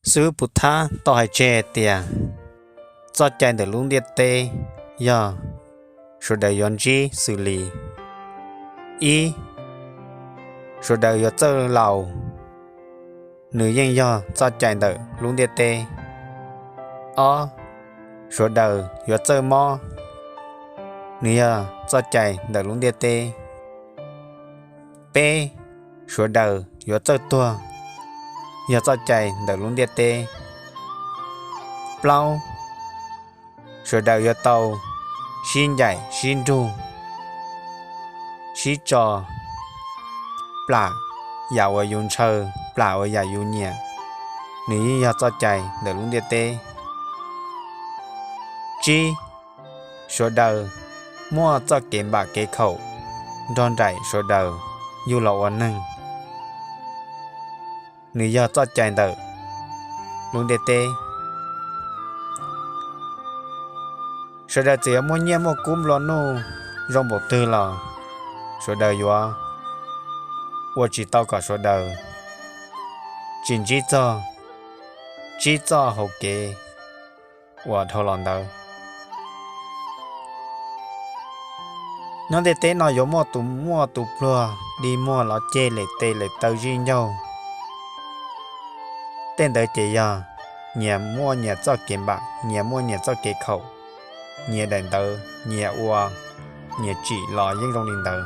Xib hwb Pus Thab tau hais tseg hais tias txoj cai ntawm lub ntiaj teb yog sawv daws yuav ntsib xws li: ib, sawv daws yuav txawj laus, nws yeej yog txoj cai ntawm lub ntiaj teb. Ob, sawv daws yuav txawj mob, nws yog txoj cai ntawm lub ntiaj teb. Peb, sawv daws yuav txawj tuag, yog txoj cai ntawm lub ntiaj teb. Plaub, sawv daws yuav tau sib ncaim sib nrug, sib tso, plam yam uas yus ntshaw, plam uas yam yus nyiam, nws yeej yog txoj cai ntawm lub ntiaj teb. Tsib, sawv daws muaj txoj kev npam kev khaum nrog nraim sawv daws yug los ua neeg, nws yog txoj cai ntawm lub ntiaj teb. Sawv daws txawm yuav muaj nyiaj muaj kub nplua nuj zoo npaum twg los sawv daws yuav ua tsis tau kom sawv daws tsis ntsib txog tsib txoj hauv kev uas dhau los ntawd. Nyob ntiaj teb no yuav muaj tus muaj tus pluag dig muag los ceg lem tes lem taw zij ncaug. Tej ntawd ces yog nyias muaj nyias txoj kev npam, nyias muaj nyias txoj kev khaum, nyias daim ntawv, nyias ua, nyias tsim los yeej zoo li ntawd.